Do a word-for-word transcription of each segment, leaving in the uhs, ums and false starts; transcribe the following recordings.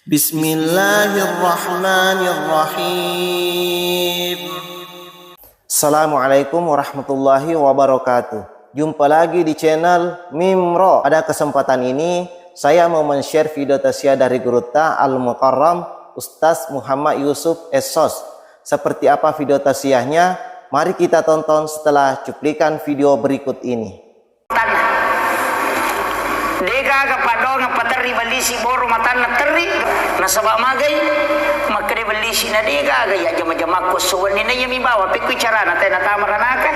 Bismillahirrahmanirrahim. Assalamualaikum warahmatullahi wabarakatuh. Jumpa lagi di channel Mimro. Pada kesempatan ini, saya mau men-share video tausiah dari gurutta Al-Mukarram Ustaz Muhammad Yusuf Esos. Seperti apa video tausiahnya? Mari kita tonton setelah cuplikan video berikut ini. Tanah. Degaga padongeng paterri bellisi boro matanna terri. Nasaba magai? Makkeda bellisi na degaga iya jama-jamakku esso wenni na iya mi bawa pekkui carana tena tamaranaka.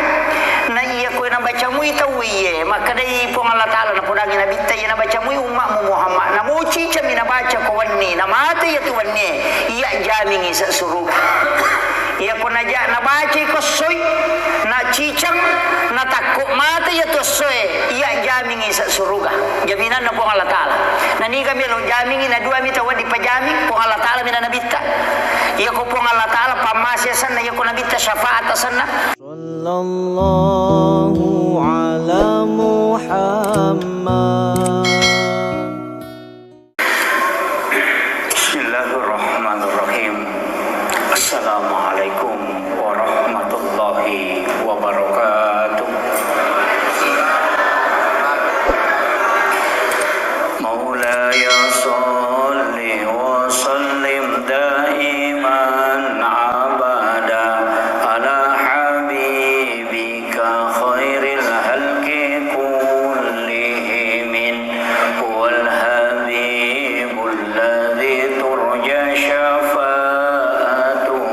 Na iya kue nabacamui tau iye, makkedai Puang Allah Ta'ala napodangi Nabitta iya nabacamui ummakmu Muhammad. Namuci cami nabaca ko wenni, namate iya tu wenni, iya jamingi se suruga. Iya ko naja nabacai ko essoi, naciceng, natakko mate iya tu essoe, iya jamingi se suruga. Jaminanna Puang Allah Ta'ala. Na niga melo jamingi, na dua mi tau dipajaming, Puang Allah Ta'ala mi na Nabitta. Iya ko Puang Allah Ta'ala pammase asenna, iya ko Nabitta syafaat asenna. Sallallahu ala Muhammad. Bismillahirrahmanirrahim. Assalamualaikum warahmatullahi wabarakatuh. مولاي صل وسلم دائما أبدا على حبيبك خير الخلق كلهم. هو الحبيب الذي ترجى شفاعته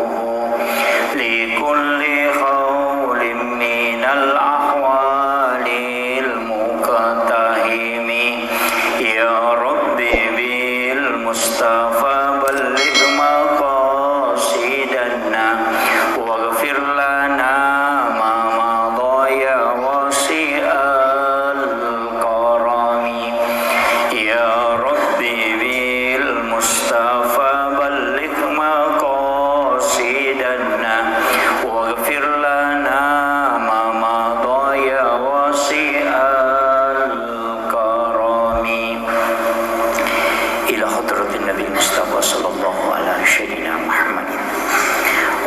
لكل هول من الأهوال مقتحم. يا رب بالمصطفى بلغ مقاصدنا واغفر لنا ما مضى يا واسع الكرم. يا رب بالمصطفى بلغ مقاصدنا واغفر لنا ما مضى يا واسع الكرم. إلى حضرة النبي المصطفى صلى الله على سيدنا محمد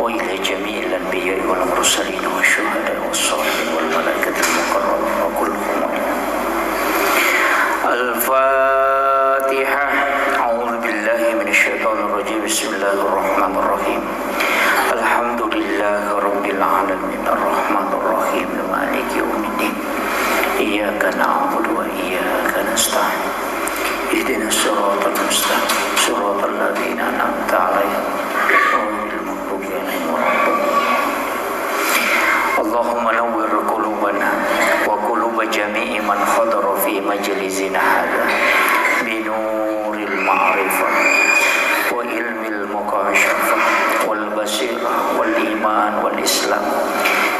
وإلى جميع الأنبياء والمرسلين والشهداء والصالحين والملائكة المقربين وكلهم أجمعين. الفاتحة. أعوذ بالله من الشيطان الرجيم. بسم الله الرحمن الرحيم. الحمد لله رب العالمين. الرحمن الرحيم. مالك يوم الدين. إياك نعبد وإياك نستعين. اهدنا الصراط المستقيم. صراط الذين أنعمت عليهم غير المغضوب عليهم ولا الضالين. اللهم نور قلوبنا وقلوب جميع من حضر في مجلسنا هذا بنور المعرفة وعلم المكاشفة والبصيرة والإيمان والإسلام.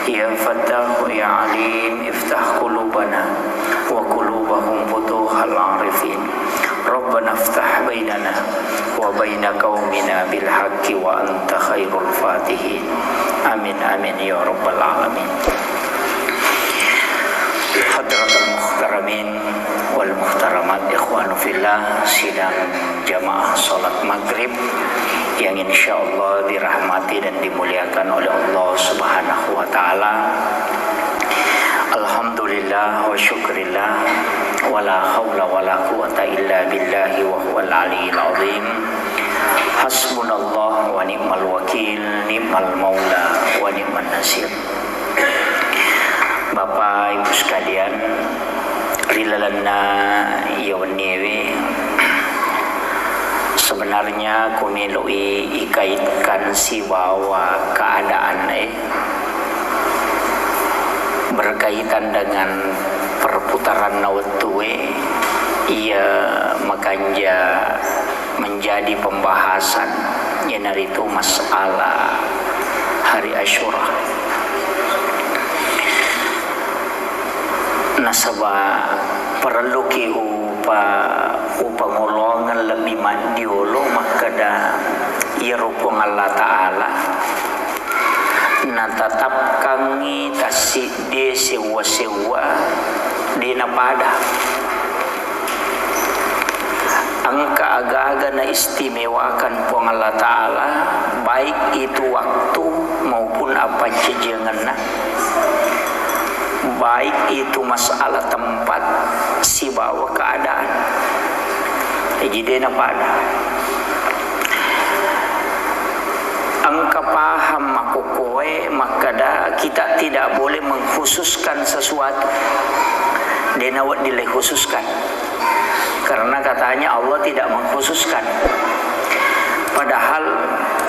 يا فتاح يا عليم، افتح قلوبنا وقلوبهم فتوح العارفين. ربنا افتح بيننا وبين قومنا بالحق وأنت خير الفاتحين. آمين، آمين يا رب العالمين. Hadratal muhtaramin wal muhtaramat, ikhwanu fillah, sidang jamaah salat maghrib yang insyaallah dirahmati dan dimuliakan oleh Allah Subhanahu wa taala. Alhamdulillah wa syukrillah, wa la haula wa la quwata illa billahi wa huwal aliyyil azim. Hasbunallah wa ni'mal wakil, ni'mal maula wa ni'man nasir. Bapak Ibu sekalian, ri lalenna iya wenniewe, sebenarnya ku melo'i ikaitkan sibawa keadaan e berkaitan dengan perputaranna wettue iya makanja menjadi pembahasan, iyanaritu masalah hari Asyura. Nasaba parelluki upa-, upangoloangeng lebbi maddiolo makkeda, iyaro Puang Allah Ta'ala natatapkangngi tassiddi sewwa-sewwa de napada. Engka aga-aga naistimewakan Puang Allah Ta'ala, baik itu waktu maupun appancajiangenna, baik itu masalah tempat sibawa keadaan. Jadi, de' napada. Engka paham makkokkoe makkeda kita tidak boleh mengkhususkan sesuatu. De' nawedding le khususkan. Karena katanya Allah tidak mengkhususkan. Padahal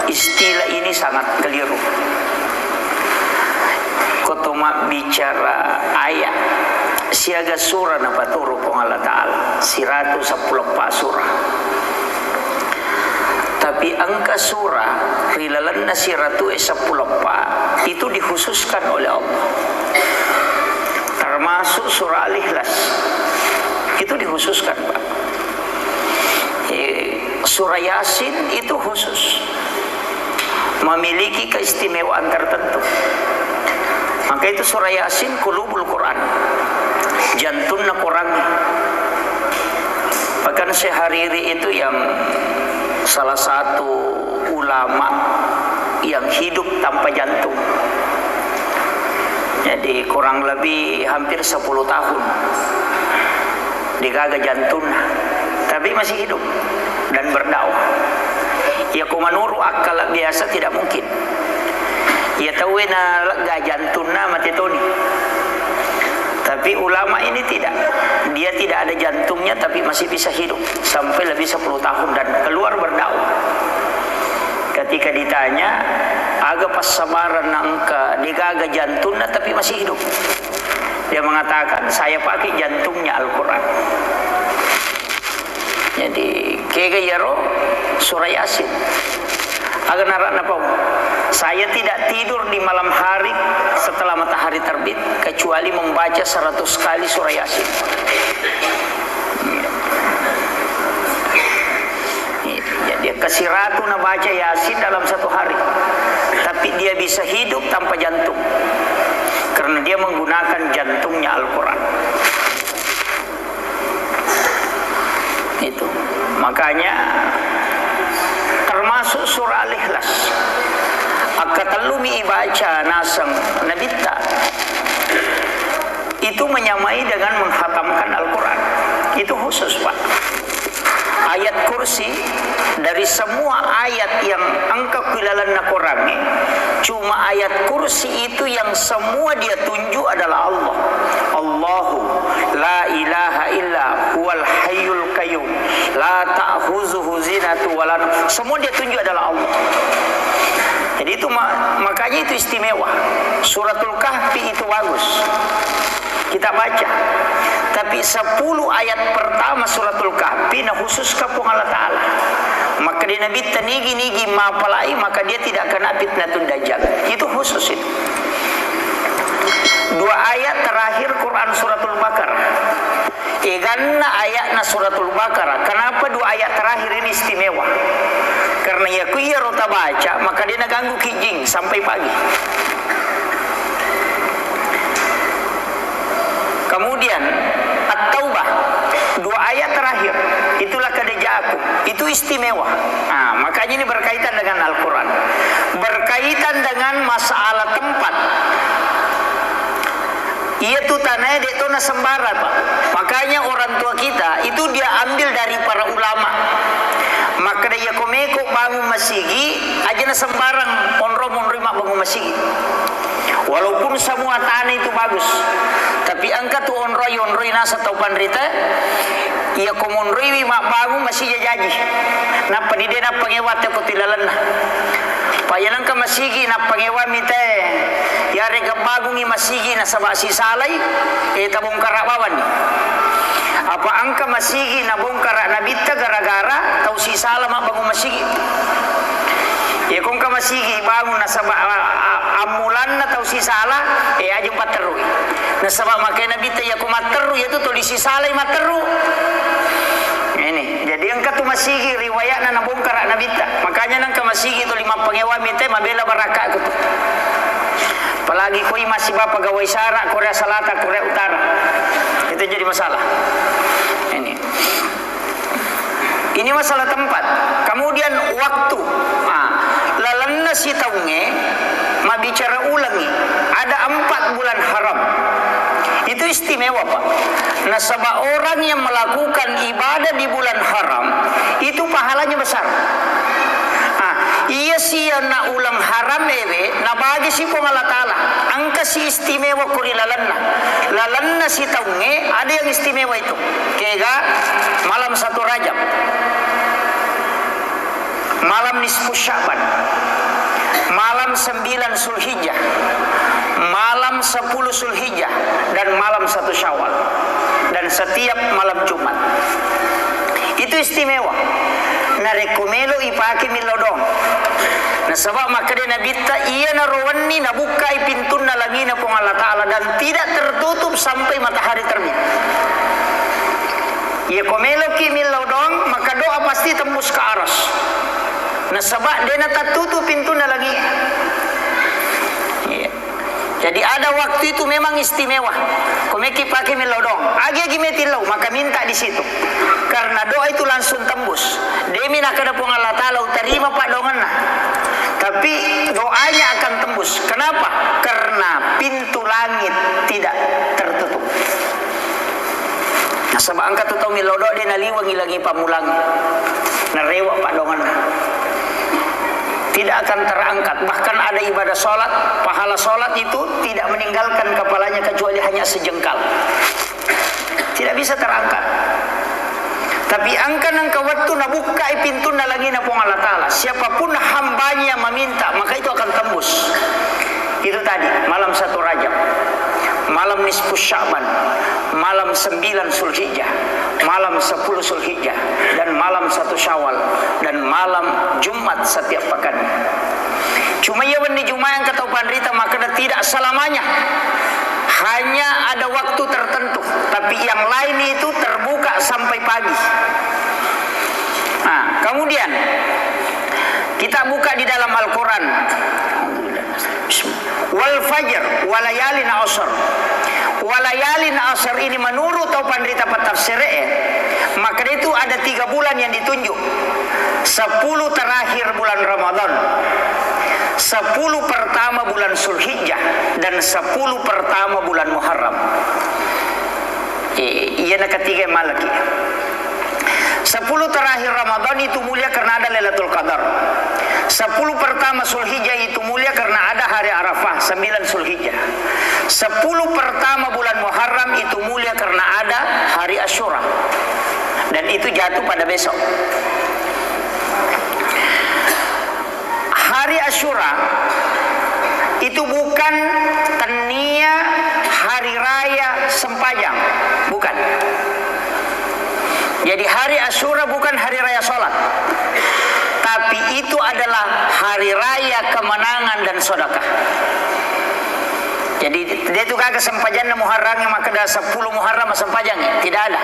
istilah ini sangat keliru. Ko to mabbicara ayat siaga surah napaturu Puang Allah Ta'ala, siratu seppulo eppa surah. Tapi engka surah ri lalenna siratu e seppulo eppa itu dikhususkan oleh Allah. Termasuk surah Al-Ikhlas. Itu dikhususkan, Pak. Eh, surah Yasin itu khusus. Memiliki keistimewaan tertentu. Maka itu surah Yasin kulubul Quran. Jantunna Quran. Bahkan Syekh Hariri itu yang salah satu ulama yang hidup tanpa jantung. Jadi, kurang lebih hampir sepuluh tahun degaga jantunna, tapi masih hidup dan berdakwah. Ya, ko menurut akal biasa tidak mungkin. Ya, tauwe nalegga jantunna mate toni. Tapi ulama ini tidak. Dia tidak ada jantungnya, tapi masih bisa hidup sampai lebih sepuluh tahun dan keluar berdakwah. Ketika ditanya, "Aga passabaranna engka degaga jantunna tapi masih hidup?" Dia mengatakan, "Saya pakai jantungnya Al-Quran." Jadi, kega iyaro surah Yasin. Aga nara'na pau. "Saya tidak tidur di malam hari setelah matahari terbit kecuali membaca seratus kali surah Yasin." Jadi, kasiratu nabaca Yasin dalam satu hari. Tapi dia bisa hidup tanpa jantung. Karena dia menggunakan jantungnya Al-Quran. Itu. Makanya termasuk surah Al-Ikhlas. Akkatellumi ibaca naseng Nabitta. Itu menyamai dengan menghatamkan Al-Quran. Itu khusus, Pak. Ayat kursi dari semua ayat yang engka ku ilalenna Quran, cuma ayat kursi itu yang semua dia tunjuk adalah Allah. Allahu la ilaha illa huwal hayyul qayyum la ta'khuzuhu sinatun wa la naum. Semua dia tunjuk adalah Allah. Jadi itu ma-, makanya itu istimewa. Suratul Kahfi itu bagus. Kita baca. Tapi sepuluh ayat pertama Suratul Kahfi nakhususkan Puang Allah Ta'ala. Maka dia Nabitta nigi-nigi mapalai, maka dia tidak kena fitnatul dajjal. Itu khusus itu. Dua ayat terakhir Quran Suratul Baqarah. Eganna ayatna Suratul Baqarah. Kenapa dua ayat terakhir ini istimewa? Karena ya ku iyaro tabaca, maka dia naganggu ki jing sampai pagi. Kemudian At-Taubah, dua ayat terakhir, itulah kada ja'akum, itu istimewa. Nah, makanya ini berkaitan dengan Al-Quran, berkaitan dengan masalah tempat. Iya tu tanae de' to nasembarang, Pak. Makanya orang tua kita itu dia ambil dari para ulama. Makkeda iya ko meko bangun masigi, aja nasembarang onro monroi mabbangun masigi. Walaupun semua tanah itu bagus, tapi engka tu onroi, onroi naseng tau panrita, iya ko monroiwi mabbangun masigi jaji. Nappa ni de' nappangewa te ko tilalenna. Pa iya nengka masigi nappangewa mi te, yarega bangungi masigi nasaba sisalai, eh, tabongkara bawanni. Apa engka masigi nabongkara Nabitta gara-gara tau sisala mabbangun masigi. Iya ko engka masigi bangun nasaba, a-, a-, ammulanna tau sisala, eh, aja patterui. Nasaba makkeda Nabitta iya ko matteru, iya tu toli sisalai matteru. Ini, jadi engka tu masigi riwayatna nabongkara Nabitta. Makanya nengka masigi toli mappangewa mi te mabela barakka ku tu. Apalagi koi masih bapa gawai sara Korea Selatan, Korea Utara. Itu jadi masalah. Ini. Ini masalah tempat. Kemudian waktu. Ah, lalenna sitaungnge mabbicara ulengngi. Ada empat bulan haram. Itu istimewa, Pak. Nasaba orang yang melakukan ibadah di bulan haram, itu pahalanya besar. Ah, iya siana uleng haram ewe, nabagi si Puang Allah Ta'ala. Engka si istimewa ko ri lalenna. Lalenna sitaungnge ada yang istimewa itu. Kega malam satu Rajab, malam nisfu Sya'ban, malam sembilan Zulhijjah, malam sepuluh Zulhijjah, dan malam satu Syawal, dan setiap malam Jumat. Itu istimewa. Narekko melo ipake millau doang. Nasaba makkeda Nabitta, iyanaro wenni nabukkai pintunna langina Puang Allah Ta'ala dan tidak tertutup sampai matahari terbit. Iya ko meloki millau doang, maka doa pasti tembus ke aras. Nasaba de natattutu pintunna langi. Iya. Jadi ada waktu itu memang istimewa. Ko meki pake millau doang. Agi-agi meti lau, maka minta di situ. Karena doa itu langsung tembus. Demi nakada Puang Allah Ta'ala utarima paddoangenna. Tapi doanya akan tembus. Kenapa? Karena pintu langit tidak tertutup. Nasaba engka tu tau millau doa de naliwengi langi pammulangi. Narewa paddoangenna. Tidak akan terangkat. Bahkan ada ibadah sholat, pahala sholat itu tidak meninggalkan kepalanya kecuali hanya sejengkal. Tidak bisa terangkat. Tapi engka nengka wettu nabukkai pintunna langina Puang Allah Ta'ala. Siapapun hambanya yang meminta, maka itu akan tembus. Itu tadi, malam satu Rajab, malam nisfu Sya'ban, malam sembilan Zulhijjah, malam sepuluh Zulhijjah, dan malam satu Syawal, dan malam Jumat setiap pekan. Cuma iya wenni Jumat yang ketau panrita, maka tidak selamanya. Hanya ada waktu tertentu, tapi yang lain itu terbuka sampai pagi. Nah, kemudian kita buka di dalam Al-Quran. Wal fajr, walayalin asr. Walayalin asr ini menurut tau panrita patafsir e, maka itu ada tiga bulan yang ditunjuk. Sepuluh terakhir bulan Ramadan, sepuluh pertama bulan Zulhijjah, dan sepuluh pertama bulan Muharram. Eh, iya na ketiga malaki. Sepuluh terakhir Ramadan itu mulia karena ada Lailatul Qadar. Sepuluh pertama Zulhijjah itu mulia karena ada hari Arafah, sembilan Zulhijjah. Sepuluh pertama bulan Muharram itu mulia karena ada hari Asyura. Dan itu jatuh pada besok. Hari Asyura itu bukan tennia hari raya sempajang, bukan. Jadi hari Asyura bukan hari raya sholat, tapi itu adalah hari raya kemenangan dan sedekah. Jadi, de tu gaga sempajanna Muharram, makkeda sepuluh Muharram sempajangngi, tidak ada.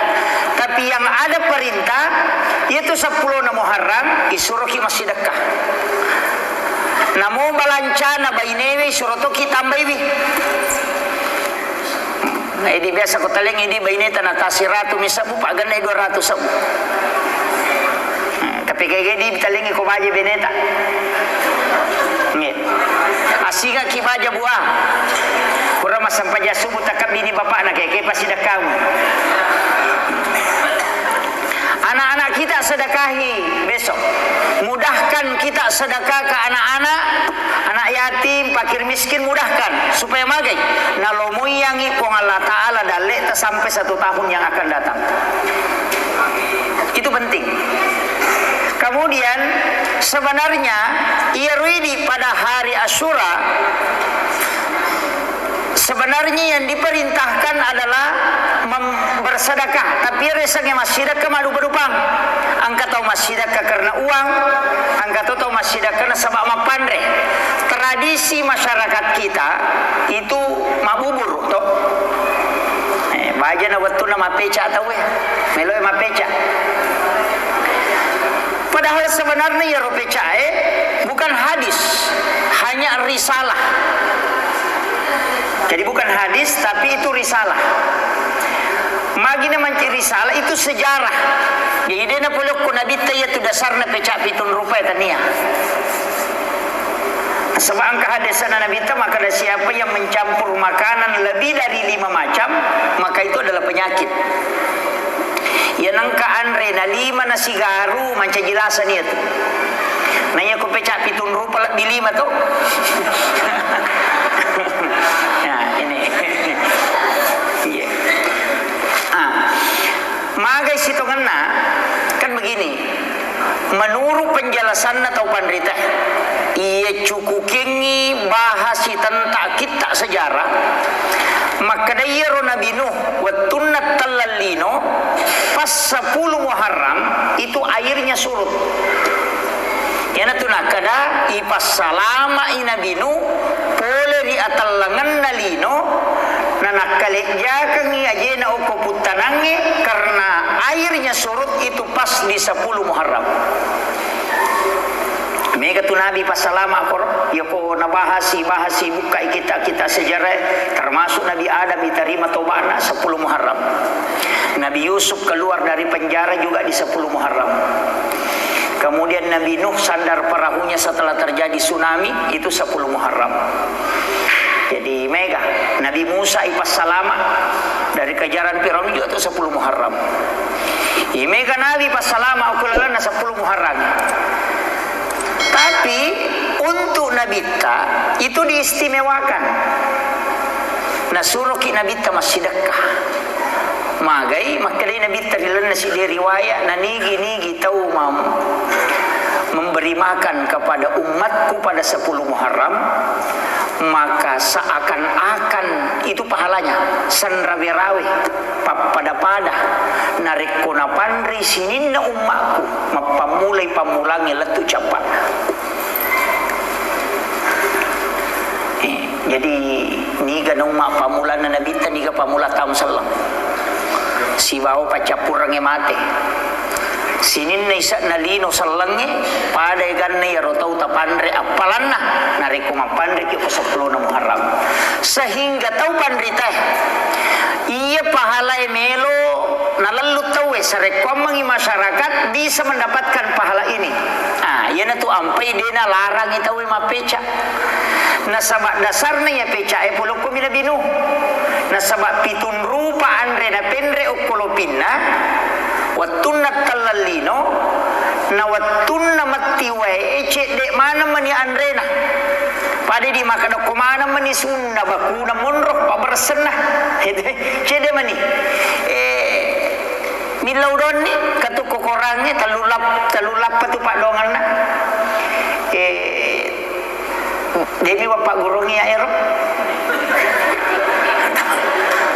Tapi yang ada perintah, yaitu sepuluh na Muharram, isuroki massidekka. Namo balancana bainewe, isuro toki tambaiwi. Nah, idi biasa ko talengi di baineta na tasiratu mi sabbu, paganna dua ratus sabbu. Hmm, tapi kaya di talengi ko baje beneta. Nggih. Asinga ki baja buah. Pura massempajang subuh takkabbini bapakna, kayak, kayak pasti dakkamu. Anak-anak kita sedekahi besok. Mudahkan kita sedekah ke anak-anak, anak yatim, fakir miskin, mudahkan supaya magai. Nalomoiyangi Puang Allah Ta'ala dalleta sampai satu tahun yang akan datang. Itu penting. Kemudian, sebenarnya, iyaro idi pada hari Asyura, sebenarnya yang diperintahkan adalah mem-, bersedekah. Tapi iyaro yasengnge massidekka maddupa-dupang. Engka tau massidekka karena uang, engka to tau massidekka nasaba mappanre. Tradisi masyarakat kita itu mabubur, to. Eh, baja na wettunna mappeca tauwe, meloe mappeca. Padahal sebenarnya iyaro pecae bukan hadis, hanya risalah. Jadi bukan hadis, tapi itu risalah. Agi na manci risalah itu sejarah. Jadi de' na pole okko Nabitta iya tu dasarna peca' pitung rupa, tania. Sebab engka hadisna Nabitta, maka ada siapa yang mencampur makanan lebih dari lima macam, maka itu adalah penyakit. Iya nengka anre na lima na sigaru mancaji lasa nia tu. Na iya ko peca' pitung rupa lebih lima tu. Nah, ini. Iya. Ah. Magai sitongenna, kan begini, menurut penjelasanna tau panrita, iya cukukengngi bahasi tentang kitta sejarah, makkeda iyaro Nabi Nuh wettunna telleng lino, pas sepuluh Muharram itu airnya surut. Iyanatu nakkeda, ipassalama'i Nabi Nuh pole ri atellengenna lino, nanakkalejjakengngi ajena okko puttanangnge karena airnya surut itu pas di sepuluh Muharram. Mega tu Nabi passalama' koro, yako nabahasi, bahasi, bukkai kitta-kitta sejarah, termasuk Nabi Adam diterima toba'na sepuluh Muharram. Nabi Yusuf keluar dari penjara juga di sepuluh Muharram. Kemudian Nabi Nuh sandar perahunya setelah terjadi tsunami, itu sepuluh Muharram. Jadi mega, Nabi Musa ipassalama' dari kejaran Firaun juga itu sepuluh Muharram. Iya mega Nabi passalama' okko lalenna sepuluh Muharram. Tapi untuk Nabitta itu diistimewakan. Nasuroki Nabitta massidekka. Magai, makkedai Nabitta ri lalenna siddi riwaya, nanigi-nigi tau mam-, memberi makan kepada umatku pada sepuluh Muharram, maka seakan-akan itu pahalanya, sanrawe-rawe, pappada-pada, narekko napanrei sininna ummakku, mappammulai pammulangnge lettu cappa'na. Eh, jadi, niga naumma pammulanna Nabitta, niga pammula taung selleng. Sibawa paccappurengnge mate. Sininna ise'na lino sellengnge, pada eganna iyaro tau tapanre appalanna, narekko mappanreki ko seppulona Muharram. Sehingga tau panritae, iya pahalae melo nalellu tauwe, sarekkoammengngi masyarakat bisa mendapatkan pahala ini. Ah, iyanatu ampai de' nalarangi tauwe mappeca. Nasaba' dasarna iya pecae pole okkomi Nabi Nuh. Nasaba' pitung rupa anre napenre okko lopinna, wettunna telleng lino, na wettunna metti wae, cedde' maneng mani anrena. Pada di makkeda ko maneng mani sunna bakuna monro, pabberessenna. Cedde' mani. Eh, millau donni, katukko korangnge, tellu lap-, tellu lappa tu paddoangenna. Eh, De'mi wappaggurungngi ya ero.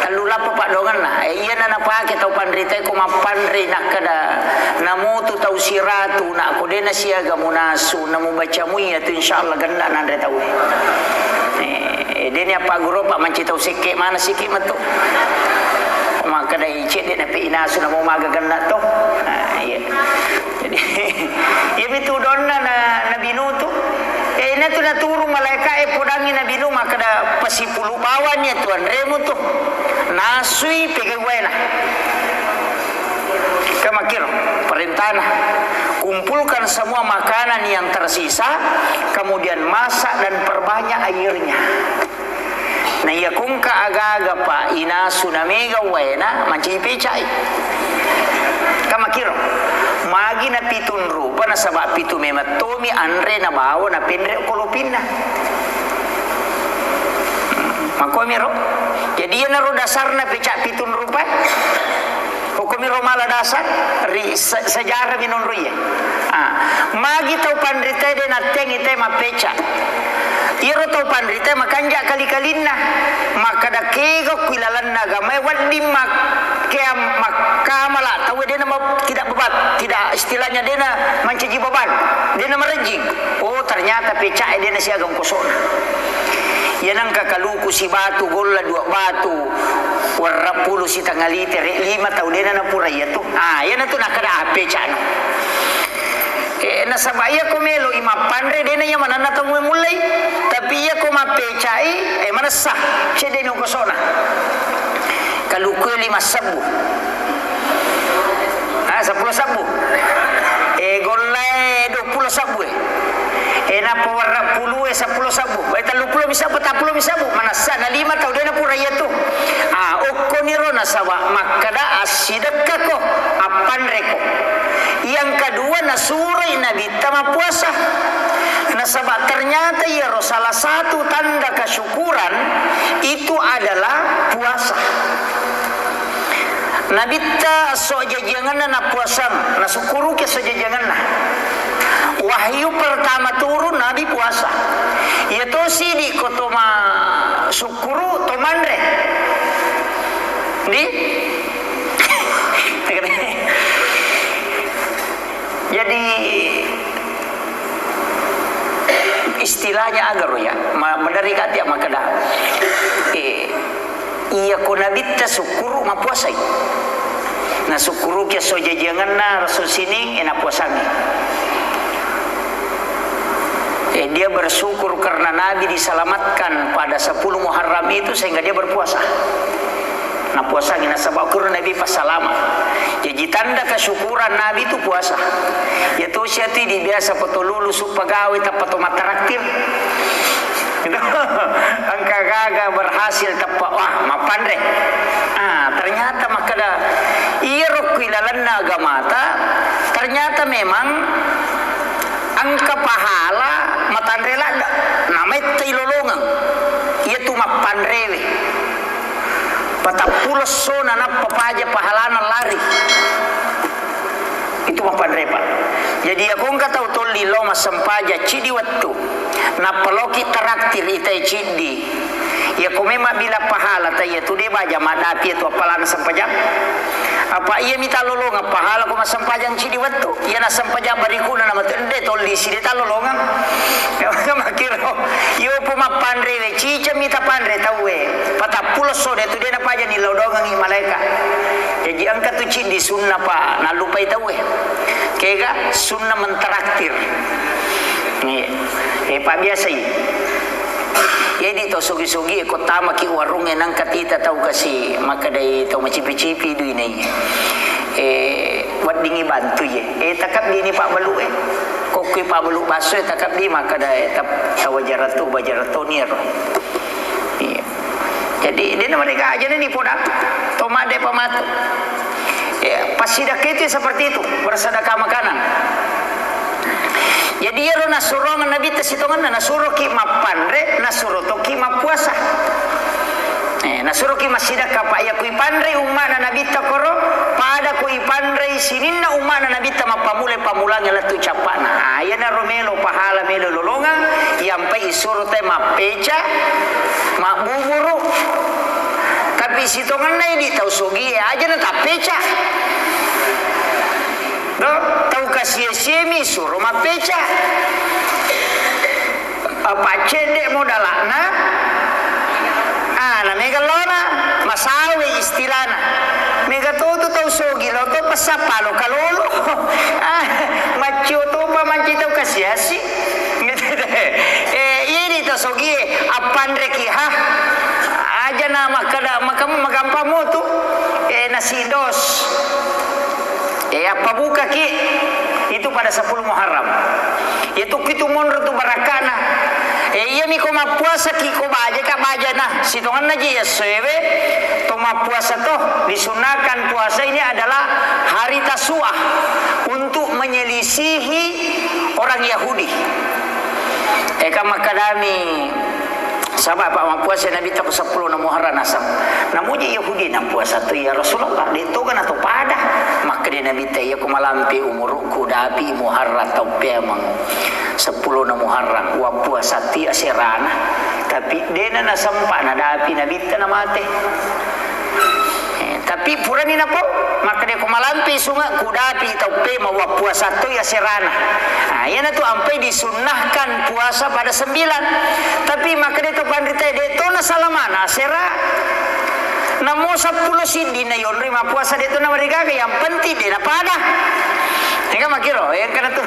Tellu lappa paddoangenna. Eh, iyana napake tau panritae ko mappanrei nakkeda, namutu tau siratu, nakko de' nasiaga munasu, namubaca mui iyatu, insyaallah genna nanre tauwe. Eh, de'ni appagguru, Pak, manci tau sekke' mana sikit metu. Makkeda cedde' nape inasu namo maga genna to. Nah, iya. Jadi, iyami tu donna na, Nabi Nuh tu. Eh, natu naturu malaika'e podangngi Nabi Nuh, makkeda, "Pasipulu bawang iya tu anremu tu. Nasui pegai waena." Kamakiro perintahna. Kumpulkan semua makanan yang tersisa, kemudian masak dan perbanyak airnya. Na iya kongka aga-aga, Pak, inasu na mega waena, mancaji pecai. Kamakiro, magi na pitung rupa, nasaba pitu memang tomi anre nabawa napenre ko lopinna. Makkomiro. Jadi iyanaro dasarna peca pitung rupa. Hukumiro mala dasar ri se-, sejarah minonro iye. Ah, magi tau panritae de nattengi te mappeca. Iyaro tau panritae makanja kali-kalinna. Makkeda kega ku ilalenna agamae wedding mak-, kea-, makkamala tau de na ma-, tidak beban, tidak, istilahnya de na mancaji beban, de na marejjing. Oh, ternyata pecae de na siaga ongkosona. Iya nengka kaluku sibatu, golla dua batu, werra pulu sitengnga litere, lima tau dena napura iya tu. Ah, iyana tu nakkeda, "Ah, pecano." Eh, nasaba iya ko melo i mappanre, dena iya manenna tau mullei. Tapi iya ko mappecai, eh, manessa, cedde ni okosona. Kalukue lima sebbu. Ah, seppulo sebbu. Eh, gollae dua puluh sebbu, eh. Eh, nappa warna pulue seppulo sebbu. Bae tellu pulo mi sebbu, patappulo mi sebbu. Manessa na lima tau de' napura iyatu. Ah, okkoniro nasaba makkeda assidekkako, appanreko. Yang kedua, nasuroi Nabitta mappuasa. Nasaba ternyata iyaro salah satu tanda kesyukuran itu adalah puasa. Nabitta esso jajiangenna napuasang, nasukkuruki esso jajiangenna. Wahyu pertama turun, Nabi puasa. Iya tosi idi ko to ma-, sukkuru, to manre. Di? Jadi, istilahnya agaro ya, ma-, maderri kati makkeda, eh, iya ko Nabitta sukkuru mappuasai. Nasukkuruki esso jajiangenna Rasul sining, eh, napuasangi. Eh, dia bersyukur karena Nabi diselamatkan pada sepuluh Muharram itu sehingga dia berpuasa. Napuasangi nasaba kuro Nabi passalama. Jaji tanda kesyukuran Nabi itu puasa. Ya tosi ati di biasa poto lulusu pegawai tappa to matraktir. Engka gaga berhasil tappa, wah, mappanre. Ah, ternyata makkeda, iyaro ku ilalenna agamata, ternyata memang engka pahala matanre ladde. Namaitta ilolongeng. Iyatu mappanrewe. Patappulo essona nappa paja pahalana lari. Itu mappanre, Pak. Jadi, iyako engka tau tolli lao massempajang ciddi wettu, nappa laoki traktir itai ciddi. Iyako memang bila pahala, ta iyatu de' baja maddapi iyatu appalana sempajang. Apa iya mita lolongeng pahala ko massempajang ciddi wettu? Iya nassempajang barikuna namatu de' tolli si de' talolongeng. Makkiro, iyo po mappanrewe, ciceng mita panre tauwe. Patappulo esso de' tu de' napaja nilodongengi malaeka. Jaji engka tu ciddi sunna pa nallupai tauwe. Kega sunna mentraktir. Iya. Eh, pa biasai. Jadi to sogi-sogi ko tamaki warungnge nangka tita tau kasi makkedai tau macipi-cipi duinai. Eh, weddingi bantu ye. Eh, takabbi ni pabbalu e. Kokkoi pabbalu basso e takabbi makkeda, eh, tap-, tawajaratto, bajaratto ni ero. Iya. Jadi, dena mereka aja ni podang. Tomade pamatu. Ya, pasidakka itu seperti itu, bersedekah makanan. Jadi, iyaro nasurongeng Nabitta sitongenna, nasuroki mappanre, nasuro toki mappuasa. Eh, nasuroki massidakka, Pak, iya ku ipanrei umma'na Nabitta koro, pada ku ipanrei sininna umma'na Nabitta mappammula-pammulangnge lettu cappa'na. Ah, iyanaro melo pahala, melo lolongeng, iyampai isuro te mappeca, mabbuburu. Tapi sitongenna idi tau sogie aja na tappeca. Do, tau kasie-siemi suro mappeca. Apa cedde modala'na? Ah, na mega lona, masawe istilana. Mega to tu tau sogi lo to pessappa lo kalolo. Ah, maccio topa manci tau kasiasi. Eh, ini to sogie, appanreki ha. Aja na makkeda, makam-, magampang mo tu. Eh, nasi dos. Eh, appabukaki itu pada sepuluh Muharram. Iya tu kitu monro tu barakkana. Eh, iyami ko mappuasaki ko bajaka bajana. Sitongenna ji essoewe to mappuasa to. Disunahkan puasa ini adalah hari Tasu'a untuk menyelisihi orang Yahudi. Eh, kan makkedami Saba, Pak, mappuasa Nabitta ko seppulo na Muharram naseng. Namuji Yahudi, "Napuasa tu, ya Rasulullah, de toga na to pada." Makkeda Nabitta, "Iya ko malampe umurukku, dapi Muharram tau peameng seppulo na Muharram, wappuasa ti aserana." Tapi dena nasempa nadapi Nabitta namate. Eh, tapi purani napau, makkeda ko malampe sunge, kudapi tau pe mawappuasa toi aserana. Ah, iyanatu ampai disunnahkan puasa pada sembilan. Tapi makkeda to panrita, de to nasalamana asera. Namo seppulo siddi na yonri mappuasa de to namarigaga, yang penting de napada. Engka makiro, engka natu,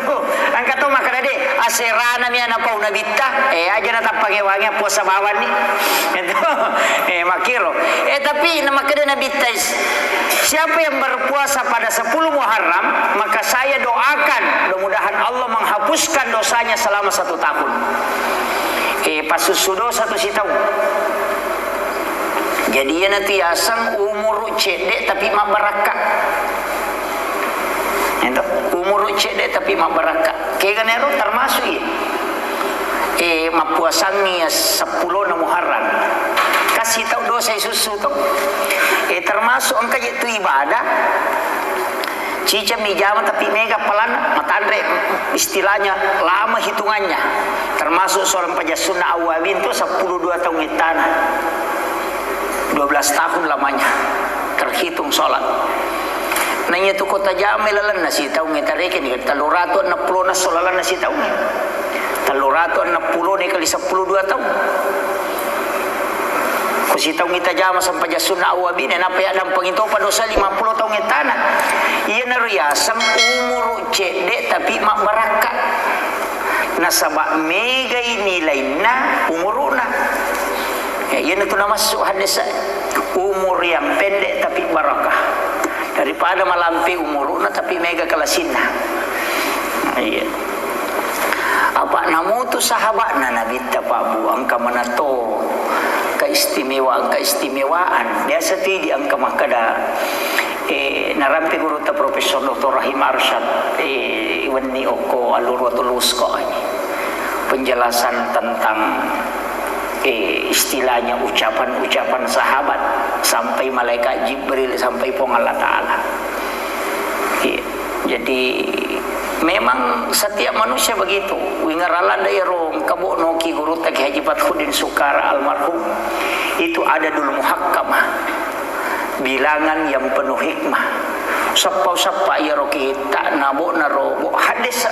engka to makkeda de, Aserana mi ana pau Nabitta, eh, aja natappangewangi puasa bawanni. Itu, eh, makkiro. Eh, tapi namakkeda Nabitta, is-, siapa yang berpuasa pada sepuluh Muharram, maka saya doakan mudah-mudahan Allah menghapuskan dosanya selama satu tahun. Eh, pasussu dosa tu sitaung. Jadi, iyanatu yaseng umuru cedde tapi mabbarakka. Ento, umuru cedde tapi mabbarakka. Keganero termasuk iya. Eh, mappuasangi seppulona Muharram. Kasi tau dosa sussu to. Eh, termasuk engka je tu ibadah. Ciceng mi jama tapi mega palan matanre, istilahnya lama hitungannya. Termasuk seorang pajak sunnah awabin tu sepuluh dua tahun ittana. Dua belas tahun lamanya terhitung sholat. Nanya tu kota jame lalenna sitaungnge tarekeni, telluratu enneng pulo nasso lalenna sitaungnge. Telluratu enneng pulo dikali sepuluh dua tahun. Ko sitaung ita jama sempajang sunna awabine, napa ya dampeng itu pada dosa lima puluh tahun ittana. Iya naro yaseng umuru cedde tapi mabbarakka. Nasaba megai nilainna umuru'na. Ya, iyanatu namassu hadis, umur yang pendek tapi barakah. Daripada malampe umuru'na tapi mega kalasinna. Nah, iya. Apa namutu sahabatna Nabitta, Pak Bu, engka manato keistimewaan, keistimewaan. Biasa tu di engka makkeda, eh, narampe gurutta Profesor Doktor Rahim Arsyad, eh, wenni okko Al-Urwatul Wusqa ini. Penjelasan tentang, eh, istilahnya ucapan-ucapan sahabat sampai malaikat Jibril sampai Puang Allah Ta'ala. Iya. Jadi, memang setiap manusia begitu. Wingaralanda ero engka bo noki gurutta Kiai Haji Fathuddin Sukara almarhum. Itu adadul muhakkamah. Bilangan yang penuh hikmah. Sappa-sappa iyaro kitta na bo na ro bo haddesa.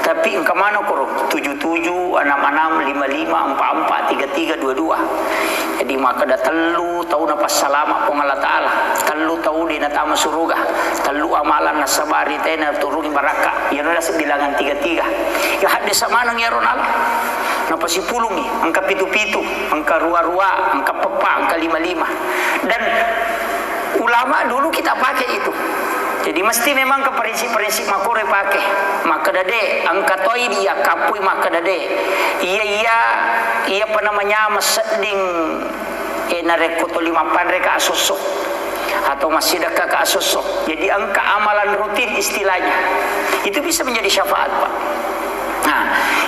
Tapi engka maneng koro tujuh tujuh, enam enam, lima lima, empat empat, tiga tiga, dua dua. Jadi makkeda tellu tau napassalama Puang Allah Ta'ala, tellu tau de natama suruga, tellu amalan nasabari tena turungi barakka. Iyaro naseng bilangan tiga tiga. Ya haddesa maneng iyaro nala. Napasipulungi, engka pitu-pitu, engka rua-rua, engka peppa, engka lima-lima. Dan ulama dulu kita pakai itu. Jadi mesti memang ke prinsip-prinsip makkoro pake. Makkeda de, engka toi dia kapui makkeda de. Iya, iya, iya apa namanya, masedding, eh, narekko toli mappanre ka asosso atau massidekka ka asosso. Jadi engka amalan rutin istilahnya. Itu bisa menjadi syafaat, Pak. Nah,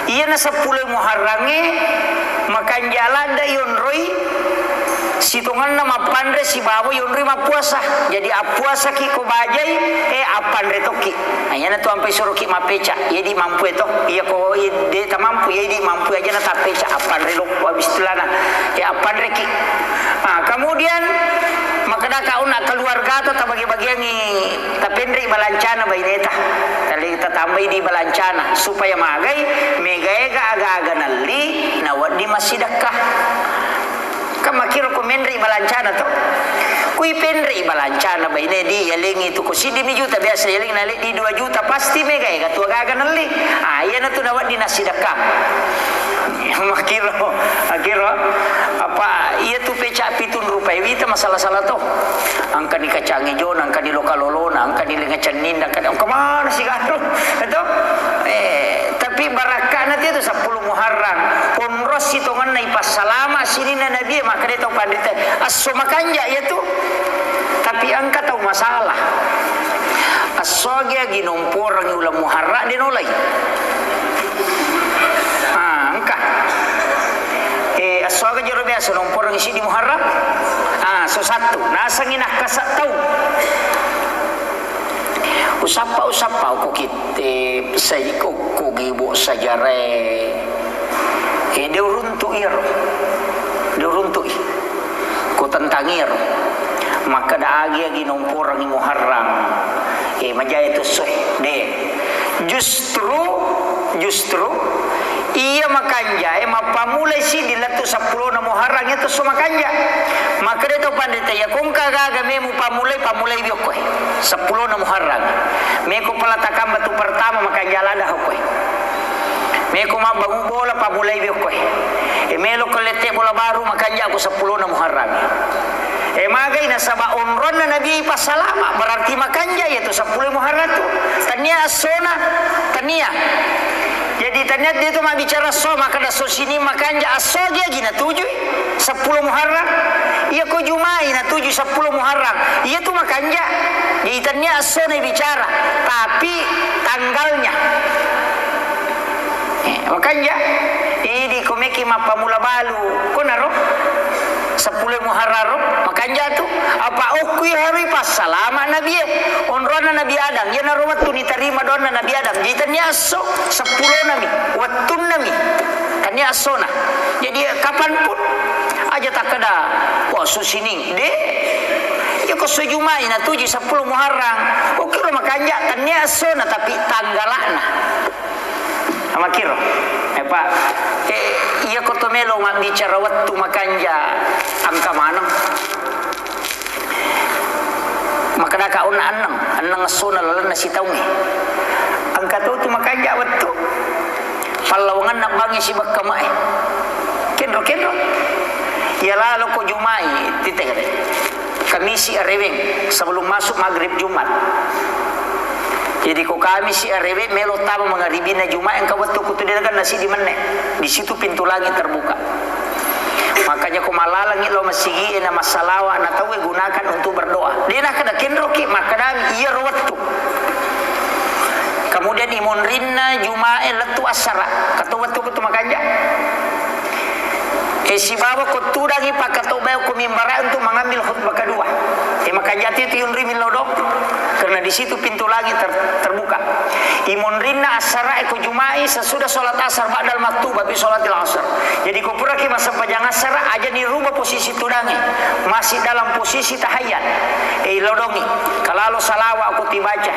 iyana seppulo Muharrangnge makanja ladde yonroi sitongenna mappanre sibawa yonroi mappuasa. Jadi appuasaki ko bajai, eh, appanre tokki. Nah, iyana tu ampai suroki mappeca. Iya di mampu to. Iya ko de tamampu, iya di mampu aja na tappeca. Appanre lokko abis tulana. Eh, appanreki. Nah, kemudian makkedaka onna keluargata tabagi-bagiangi. Tapenrei balancana baineta. Tali tatambai di balancana supaya magai, megaega aga-aga nelli, nawedding massidekka. Kan makkiro ko menrei balancana to. Kui penrei balancana baine di yalengi tu ko siddimi juta biasa yalengi nale di dua juta pasti megaega tu aga-aga nelli. Ah, iyana tu nawedding nassidekka. Makkiro, makkiro apa iya tu peca pitung rupai wita masalah-salah to. Engkani kacang ijona, engkani loka lolona, engkani lenga cenninna, engkani, engka mana sigaru? Itu? Eh, tapi barakkana tu itu seppulo Muharram. Onro sitongenna ipassalama sininna Nabi, makkeda tau panrita, esso makanja iya tu. Tapi engka tau masalah. Esso agi-agi nomporangi uleng Muharram de nolai. Ah, engka. Eh, esso aga jero biasa nomporangi siddi Muharram? Ah, so satu. Nasengi nakkasa tau. Usappa, usappa ko kitte, sai kokko gibo sajarae. Eh, de uruntu iyaro. De uruntu i. Ko tentang iyaro. Makkeda agi-agi nomporangi Muharram. Eh, majae tu soe. De. Justru, justru iya makanjae mappammulai siddi lettu seppulona Muharram itu so makanja. Makkeda to panrita, iya ko engka gaga memu pammulai, pammulai biokkoe. Seppulona Muharram. Meko pala takamba tu pertama makanja lada hokkoe. Eko mabbangung bola, pamulai biokkoe. E, melo ko lette bola baru, makanja ko seppulona Muharram. E, magai nasaba onronna Nabi passalama, berarti makanja iya tu seppulo Muharram tu. Tania essona, tania. Jadi tania dia tu mabbicara esso, makkeda esso sining makanja, esso agi-agi natujui, seppulo Muharram. Iya ko Jumai natujui seppulo Muharram. Iya tu makanja. Jadi tania essona bicara, tapi tanggalnya. Eh, makanja, idi ko meki mappamula balu, konaro, seppulo Muharram ro, makanja tu, apa okkui harui passalama Nabie, onronna Nabi Adam, iyanaro wettu nitarima doanna Nabi Adam, jadi tania esso, seppulonami, wettunnami, tania essona. Jadi kapanpun, aja takkeda, wah, esso sining, de, iya ko esso Jumai natujui seppulo Muharram, okkiro makanja, tania essona, tapi tanggalakna. Amakkiro. Eh, Pak, eh, iya ko to melo mabbicara wettu makanja engka maneng. Makkedaka onna enneng, enneng essona lalenna sitaungnge. Engka to tu makanja wettu. Pallawangenna bangnge sibakka mae. Kenro-kenro. Iya lalo ko Jumai, titegere. Kamisi areweng, sebelum masuk maghrib Jumat. Jadi ko Kamisi areweng melo tama mangaribinna Jumat, engka wettu kutu dia kan nasi di menne. Di situ pintu langit terbuka. Makanya ko malalangi lo masigi na massalawa na tauwe gunakan untuk berdoa. Dia nak kena kenroki makkedami iya ro wettu. Kemudian imonrinna Jumae lettu assara. Kato wettu kutu makanja. E, sibawa ko tudangi pakkatobbae ko mimbara untuk mengambil khutbah kedua. E, makanja tu yunri millau dong. Karena di situ pintu langit ter-, terbuka. Imonrinna assara e ko Jumai sesudah sholat asar ba'dal maktubah bi sholatil asar. Jadi ko puraki massempajang assara aja ni rubah posisi tudangi. Masih dalam posisi tahayat. E, ilodongi. Kalalo salawa aku tibaca.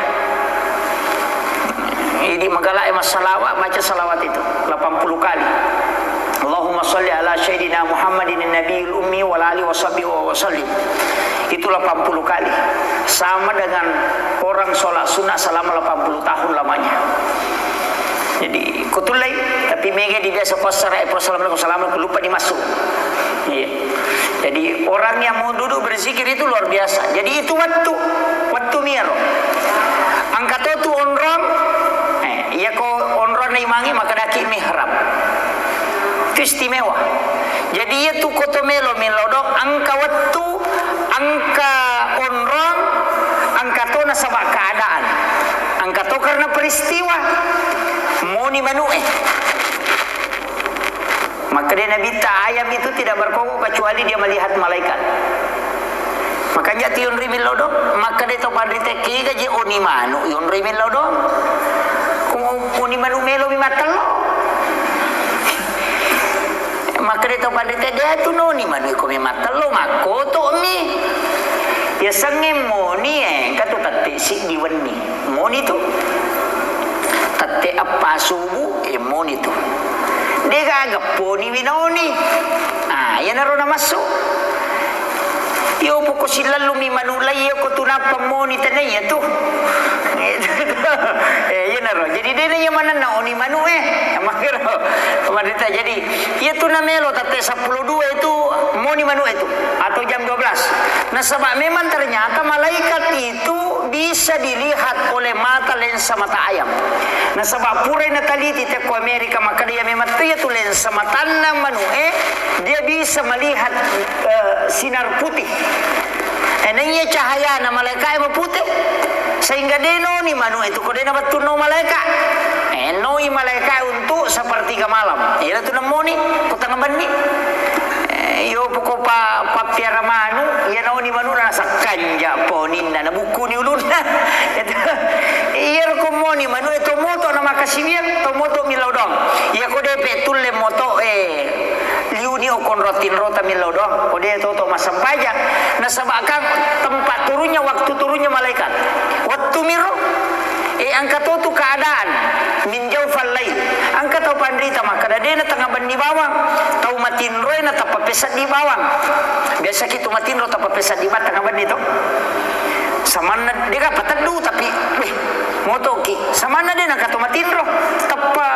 Idi magalae massalawa, baca salawat itu delapan puluh kali. Allahumma salli ala sayyidina Muhammadin nabiyil ummi wa ala alihi wa sahbihi wa sallim. Itu delapan puluh kali. Sama dengan orang sholat sunnah selama delapan puluh tahun lamanya. Jadi, kutullai, tapi mega di biasa ko assara, eh, assalamualaikum, assalamualaikum, lupa dimasuk. Iya. Jadi, orang yang mau duduk berzikir itu luar biasa. Jadi, itu wettu, wettu miro. Engka to tu onrong, eh, iya ko onrong na imangi makkedaki mihrab. Itu istimewa. Jadi, iya tu ko to melo millau dong, engka wettu, engka onrong, engka to nasaba keadaan. Engka to karena peristiwa. Moni manu'e. Makkeda Nabitta, ayam itu tidak berkokok kecuali dia melihat malaikat. Makanja tu yonri millau dong, makkeda to panrita, kega je oni manu yonri millau dong. Ko oni manu melo mi mattello. Makkeda to panrita, de tu noni manu ko mi mattello, makkoto mi. Yasengnge moni, eh, engka tu tette siddi wenni. Moni tu. Tette eppa subu, eh, moni tu. Degaga poni winoni. Ah, iyanaro namassu. Iyo poko sillallu mi manu lai, iyo ko tu nappa moni tenai iya tu. Eh, iyanaro. Jadi dena iya manenna oni manu, eh. Makero. Marita. Jadi iya tu namelo tette seppulo dua itu moni manu itu atau jam dua belas. Nasaba memang ternyata malaikat itu bisa dilihat oleh mata lensa mata ayam. Nasaba purai nateliti tekko Amerika, makkeda iya memang tu iya tu lensa matanna manu, eh, dia bisa melihat, eh, sinar putih. Eh, naiya cahayana malaeka'e mapute, sehingga de noni manu itu ko de nabattunno malaeka. Eh, noi malaeka untuk sepertiga malam. Eh, iyatu nemmoni ko tengnga benni. Eh, iyo poko pa-, pappiara manu, iya naoni manu nasakkanja poninna, nabukkuni ulunna. Iyaro ko moni manu, eh, to moto na makasiwiang, to moto millau doang. Iya ko depe tulle moto, eh, liuni okkonro tinrota millau doang. Ko de toto massempajang. Nasaba kan tempat turunnya, waktu turunnya malaikat. Wettu miro. Eh, engka to tu keadaan min jaufal lail. Engka tau panrita makkeda, dena tengnga benni bawang, tau matinroe natappa peseddi bawang. Biasaki tu matinro tappa peseddi bawang tengnga benni to. Samanna dega pateddu tapi, weh, motoki. Samanna dena engka to matinro, tappa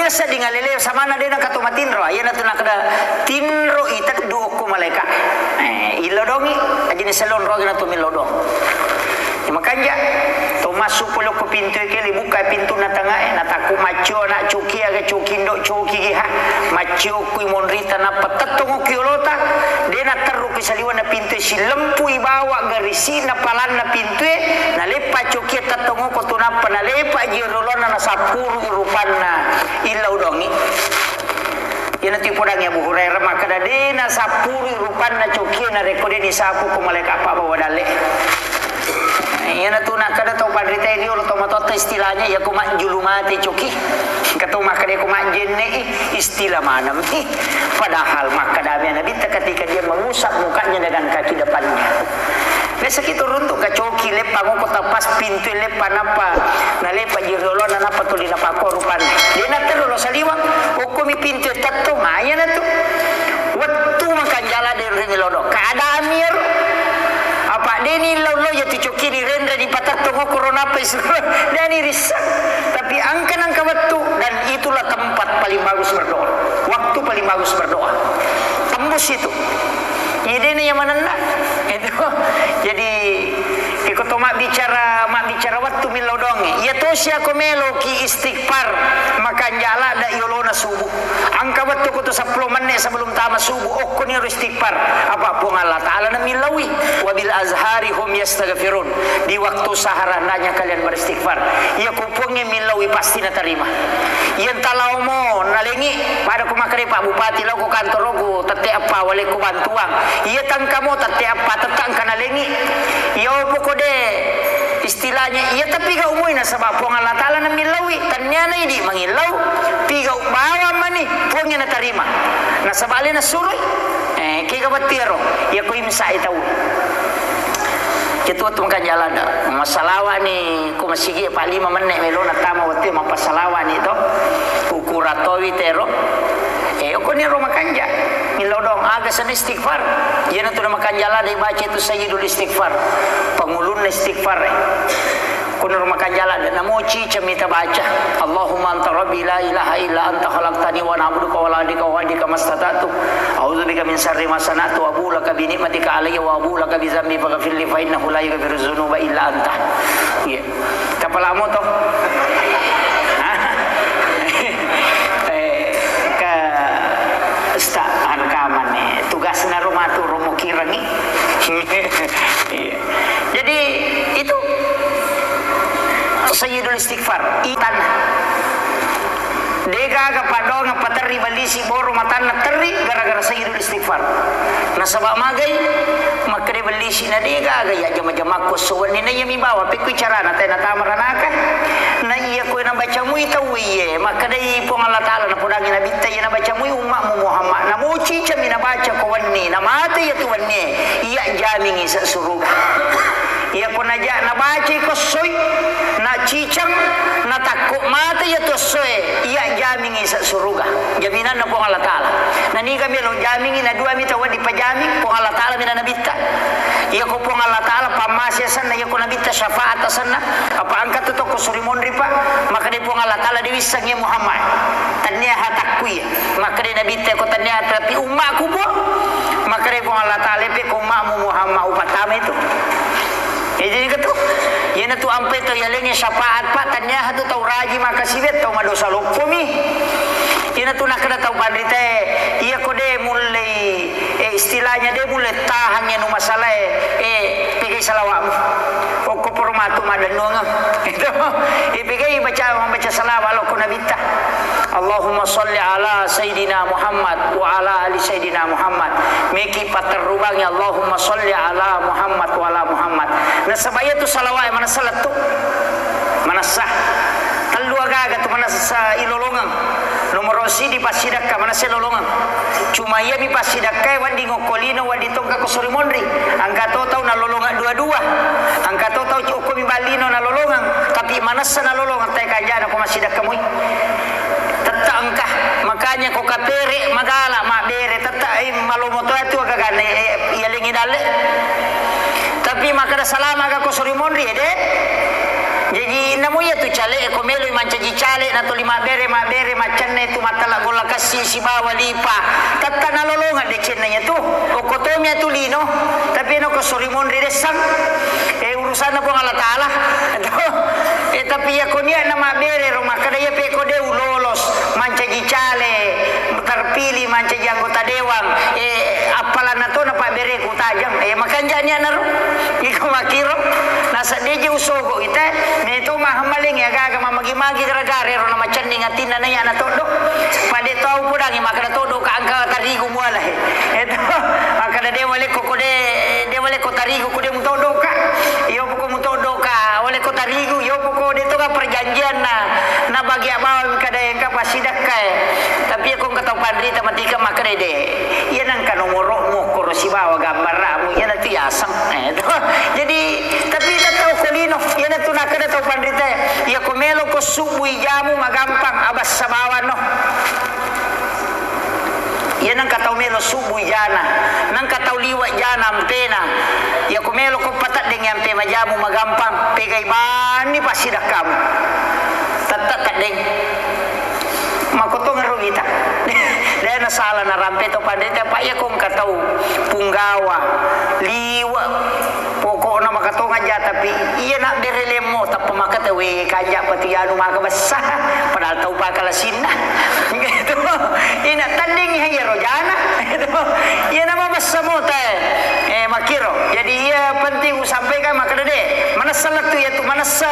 Sedding alele samanna de' nakato matinro, iyanatu nakkeda tinro iteddu okko malaika. Eh, illau dongi, ajini selong rogi natu millau dong. Ya, makanja, to massu pole okko pintu e kele, buka pintunna tangae, natakku maccio anak coki aga coki indo coki giha. Maccio kui monrita nappa tettong okki olota, de' natterru ki saliwanna pintu e, silempui bawa garisi na palanna pintu e, naleppa coki tettong okko tu nappa nalepa ji riolona nasappuru rupanna. Illau dongi. Iyanatu ipodangi Abu Hurairah makkeda, de' nasappuru rupanna cokie narekko de' nisapu ko malaika pabbawa dalle. Iyanatu nakkeda tau panrita riolo tau matoatta istilahnya, iya ko majjulu mate coki. Engka to makkeda ko majjenne i, istilah maneng mi. Padahal makkeda mi Nabitta ketika dia mengusap mukanya dengan kaki depannya. Biasa kita runtuk ka coki, leppa ngoko tapas pintu, leppa nappa, nalepa ji riolona nappa tuli napakko rupanna. De' natterru lo saliwang, okkomi pintu e tettong, ayanatu. Wettu makanjala de' ri lodo. Keadaan mi ero. Apa de' ni lo lo ya tu coki ni renre di patettong okoro nappa isu. De' ni rissa. Tapi angka nangka wettu dan itulah tempat paling bagus berdoa. Waktu paling bagus berdoa. Tembus itu. Iya de' na iya manenna. Itu. Jadi, iko to mabbicara, mabbicara wettu millau donge. Iya tosi ako meloki istighfar, makanja lada yolona subuh. Angka wettu ko to seppulo menit sebelum tama subuh, okko ni ro istighfar. Apa Puang Allah Ta'ala na millaui. Wabil azhari hum yastaghfirun. Di waktu sahar hendaknya kalian beristighfar. Iya ko Puangnge millaui pasti natarima. Iya entah lao mo nalengi, pada ku makkeda Pak Bupati, lao ko kantoroku tette eppa walekku bantuang. Iya tangka mo tette eppa tette engka nalengi. Iya opo ko de istilahnya, iya tapi ga umui nasaba Puang Allah Ta'ala na millaui, tannia na idi mangillau, pigau bawang mani, Puangnge natarima. Nasaba alena suroi. Eh, kega battiaro, iya ko imsa i tau. Itu waktu makan jalan dah. Massalawa ni ko masigi pa lima menit melo natama waktu mappasalawa ni to. Ukura towi tero. Eh, okko ni ro makanja. Millau dong aga sen istighfar. Iyanatu na makanja lada baca itu sayyidul istighfar. Pangulunna istighfar. Kunro makanjala de namo ciceng mita baca. Allahumma anta rabbi la ilaha illa anta khalaqtani wa ana abduka wa la adika wa adika mastata'tu. A'udzu bika min syarri ma sana'tu abu laka bi ni'matika alayya wa abu laka bi dzambi faghfirli fa innahu la yaghfiru dzunuba illa anta. Iya. Kapalamu to? Hah? Eh, ke sta rekaman nih. Tugasna rumah tu romo kirangi. Iya. Jadi itu Sayyidul Istighfar. Itan. Degaga padonga paterri ballisi boro matanna terri gara-gara Sayyidul Istighfar. Nasaba magai makkeda ballisi na degaga ya jama-jamakku suwenni na iya mi bawa pekku carana tena tamaranaka. Na iya ko na baca mui tau iye makkedai Puang Allah Taala napodangi Nabitta iya na baca mui ummakmu Muhammad. Namo cicami nabaca ko wenni namate iya tu wenni iya jamingi sa suruga. Iya ko naja nabacai ko essoi, naciceng, natakko mate iya tu essoe, iya jamingi sa suruga. Jaminanna Puang Allah Taala. Naniga melo jamingi na dua mita wedding pajaming, Puang Allah Taala mina Nabitta. Iya ko Puang Allah Taala pammase asenna, iya ko Nabitta syafaat asenna, apa angka tu tokko suri monri pa, maka di Puang Allah Taala diwisseng iya Muhammad. Tannia hatakku iya. Makkedai Nabitta, ko tennia tapi ummakku, Puang. Makkedai Puang Allah Taala, pe ko ummakmu Muhammad upattama itu. Ya, jadi ketu. Iyana tu ampe to yalengi syafaat, Pak, tennia tu tau raji makasiwe, tau madosa loppomi. Iyana tu nakkeda tau panritae, iya ko de mullei, eh, istilahnya de mullei tahang ya nu masalae, eh, pegai salawatmu. Okko poro matu maddennuangeng. Itu. Ipegai baca, membaca salawat lokko Nabitta. Allahumma salli ala Sayyidina Muhammad wa ala ali Sayyidina Muhammad. Meki paterrubangi Allahumma salli ala Muhammad wa ala Muhammad. Nasaba iya tu salawat manessa lettu. Manessa. Tellu agaga tu manessa ilolongeng. Nomoro sidi passidakka manessa ilolongeng. Cuma iya mi passidakkae wedding okko lino, wedding tongka ko suri monri. Engka to tau nalolongeng dua-dua. Engka to tau okkomi ballino nalolongeng, tapi manessa nalolongeng tae kanjana ko massidakka mui. Tetta engka, makanya ko kapere magala mabbere tetta, eh, malomo to atu agaganna, eh, yalengi dalle. Tapi makkeda salama ga ko suri monri, eh, de. Jadi namo iya tu cale, ko melo mancaji cale, Tuli mabbere, mabbere, maccenna tu mattala golla kessi sibawa lipa. Tetta nalolongeng decenna iya tu. Okko tomi atu lino, tapi eno ko sori monri dessang. Eh, urusanna Puang Allah Taala. Eh, tapi iya ko niatna mabbere ro, makkeda iya pe ko de ulolos, mancaji cale, terpilih, mancaji anggota dewan. Eh, appalanna to na pabbereku tajang. Eh, makanja niatna ro. Iko makkiro. Nasaddeje usogo ite, meto mahammaling ya gaga mamagi-magi gara-gara ero na macenning atinna na iya na toddo. Pade tau podangi makkeda toddo ka engka tarigu muala he. Eto, makkeda de wale ko kode, de wale ko tarigu kode mu toddo ka. Iyo poko mu toddo ka, wale ko tarigu, iyo poko de to ka perjanjian na, na bagia bawang kada engka pasidakka e. Tapi ya ko engka tau panrita matika makkeda de. Iya nengka nomoro'mu, koro sibawa gambara'mu, iya natu yaseng. Eh, to. Jadi, tapi tetap ko lino, iya natu nakkeda tau panrita, iya ko melo ko subbui jamu magampang, abassa bawano. Iya nengka tau melo subbui jana, nengka tau liwa jana ampena. Iya ko melo ko pateddeng ampe majamu magampang, pegai bani passidakkamu. Tetap teddeng. Makkotongeng ro wita. De nasala narampe to panrita, pa iya ko engka tau punggawa, liwe, pokokna makatongeng ja, tapi iya nabbere lemmo, tappa makkeda we kanja pati anu maka bessa, padahal tau pakalasinna. Gitu. Ina tanding iya ro jana. Gitu. Iya nama bessa mo te. Eh, makkiro. Jadi iya penting usampaikan makkeda de. Manessa lettu iya tu, manessa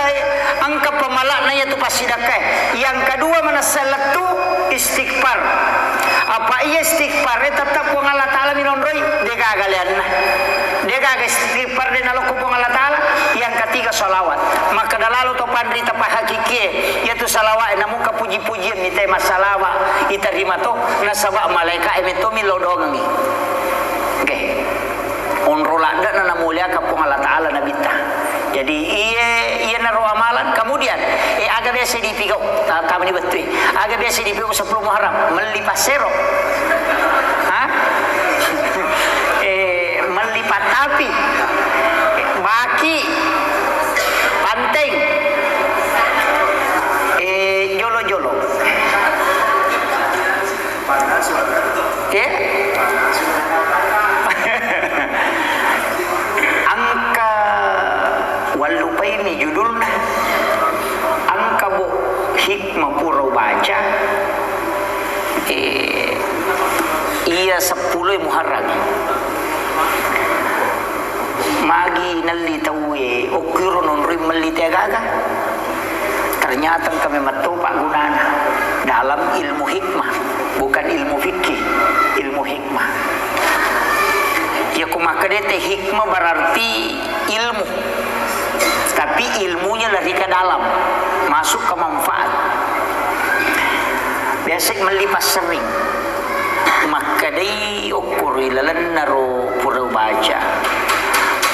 engka pamala'na iya tu passidakkae. Yang kedua, manessa lettu istighfar. Apa iya istighfar e tetap Puang Allah Taala minonroi, de gaga leanna. De gaga istighfar de nalokko Puang Allah Taala. Yang ketiga, salawat. Makkeda lalo to panrita pahakikie, iya tu salawat e namuka puji-pujian mite massalawa iterima to, nasaba malaika e metto millau doangengi. Oke. Onro ladde'na namuliakan Puang Allah Taala nabitta. Jadi, iye, iye naro amalan. Kemudian, eh, aga biasa dipigau? Ta-, tamani bettui. Aga biasa dipigau sepuluh Muharram? Melli passero. Hah? Eh, melli pattapi. Baki. Panteng. Eh, jolo-jolo. Eh? Engka wallupaini judulna. Engka bo hikmah pura ubaca. Eh, iya seppulo Muharram. Magi nelli tauwe, okkiro nonroi melli te gaga. Ternyata engka memang to paggunana dalam ilmu hikmah, bukan ilmu fikih, ilmu hikmah. Ya, ko makkeda te hikmah berarti ilmu, tapi ilmunya lebih ke dalam, masuk ke manfaat. Biasa melli passerring. Makkedai okko ri lalenna ro pura ubaca.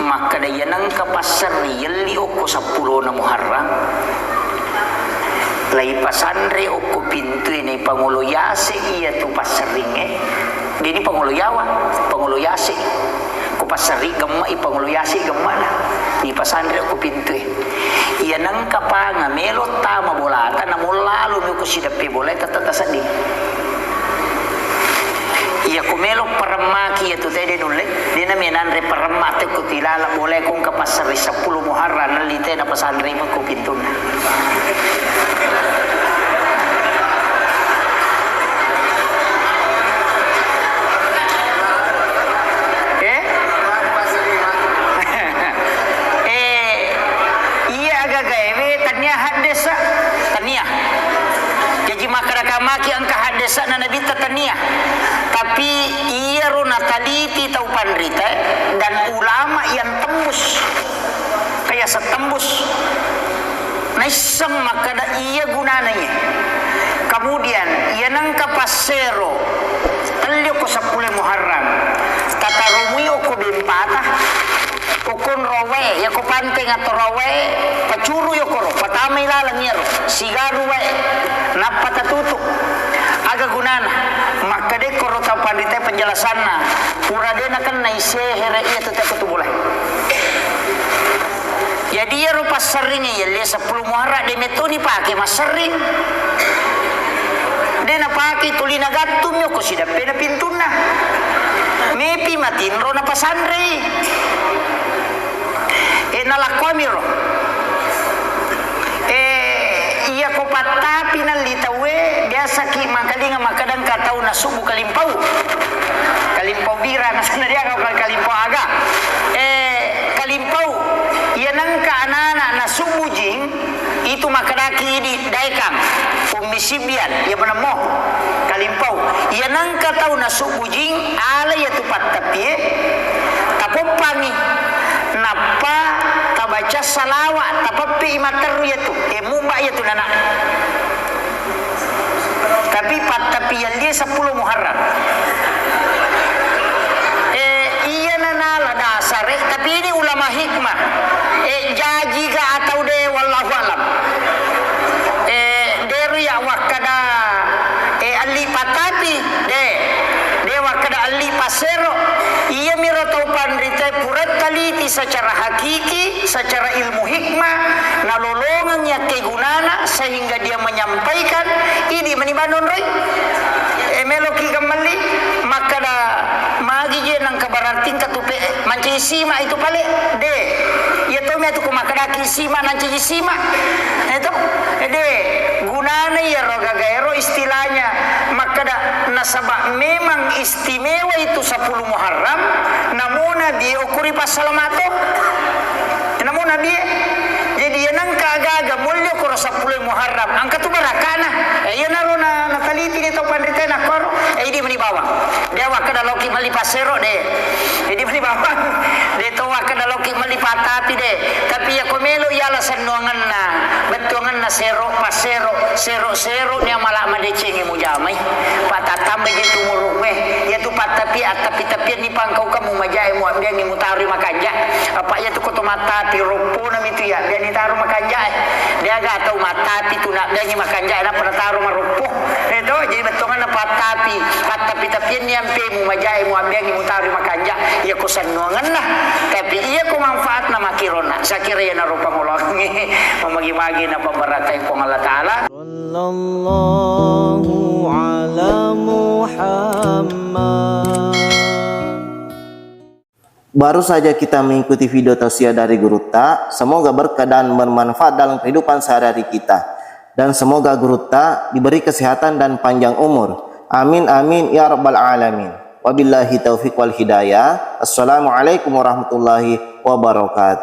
Makkeda iya nengka passerri yelli okko seppulona Muharram. Laipasanre okko pintue naipangolo yase iya tu passerringnge. Deni pangolo yawa, pangolo yase. Ko passerri gemma i pangolo yase gemmana. Nipasanre okko pintue. Iya nengka panga melo tama bolata, namollalo mi ko sideppe bolae tette tasedding. Iya ko melo peremmaki iya tu tede nulle, dena menanre peremma te ko tilala bolae ko engka passerri seppulo Muharram nelli te napasanre ko pintunna. Eh? Eh, iya agagaewe tania haddesa, tania. Jaji makkadaka maki engka haddesa na nabitta tania. Tapi iyaro nataliti tau panrita dan ulama yang tembus. Kaya setembus. Naisseng makkeda iya gunana iye. Kemudian, iya nengka passero, telli okko seppulo Muharram, tataromui okko bempata, okko rowe, yako panteng atau rowe, pacuru yokoro, patamai laleng iyaro, sigaru wae, nappa tatutu. Aga gunana? Makkeda koro tau panrita penjelasanna, pura de nakennai sehere iya tu teko tu bolae. Jadi iyaro passerring iya le seppulo Muharram de metto ni pake masserring. De napake tuli nagattung mi okko sideppena pintunna. Mepi matinro napasanrei. E nalakkoamiro. E iya ko pattapi nalli tauwe biasaki makalinga makkadang ka tau nasubbu kalimpau. Kalimpau bira nasana dia kau kalimpau aga. E kalimpau iya nengka anak-anak nasubbu jing. Itu makkedaki idi daekang, ummi sibbian, iya menemmo, kalimpau. Iya nengka tau nasubbu jing, ala iyatu pattapie, tapoppangi, nappa tabaca salawa, tapeppe'i matteru iyatu, e mubba iyatu nana. Tapi pattapi yallie seppulo Muharram. E, iya nanala dasare, tapi ini ulama hikmah. E, jaji ga atau de, wallahu alam. E, deru ya wakkada, e, alli patapi, de, de wakkada alli pasero. Iya miro tau panrita pura taliti secara hakiki, secara ilmu hikmah, nalolongeng yakkegunana sehingga dia menyampaikan, idi meni banonroi. E, meloki gammelli, makkada magi je nangka berarti engka tupe mancaji sima itu pale, de. Iya tommi atu ko makkedaki sima nancaji sima. Itu, de. Gunana iyaro gagaero istilahnya makkada nasaba memang istimewa itu sepuluh Muharram, namo Nabi okuri passalamato. Namo Nabi, jadi iya nengka aga-aga mulle okoro seppulo Muharram, engka tu barakana. E, iya naro na, nataliti de tau panrita nakkoro, e, idi meni bawang. De wakkada loki melli pasero de. Idi meni bawang. De to wakkada loki melli patapi de. Tapi iya ko melo iyala sennuangenna, bettuangenna sero, pasero, sero, sero ni amala madecengi mujamai. Patatambai je tu muruwe. Iya tu pattapi, attapi-tapian ni pangkau kamu majae muabbiangi mutari makanja. Apa iya tu koto mattapi roppona mitu ya, biani taro makanja e. Dia ga tau mattapi tu nak biangi makanja e, napa nataro maruppu. Itu jadi bettuangenna pattapi, pattapi-tapian ni ampemu majae muabbiangi mutari makanja. Iya ko sennuangenna. Tapi iya ko manfaatna makirona. Sakira iya narupa ngolongi. Mamagi-magi na pembarakai Puang Allah Ta'ala. Sallallahu ala Muhammad. Baru saja kita mengikuti video tausiah dari Gurutta, semoga berkah dan bermanfaat dalam kehidupan sehari-hari kita. Dan semoga Gurutta diberi kesehatan dan panjang umur. Amin, amin, ya rabbal alamin. Wabillahi taufiq wal hidayah. Assalamualaikum warahmatullahi wabarakatuh.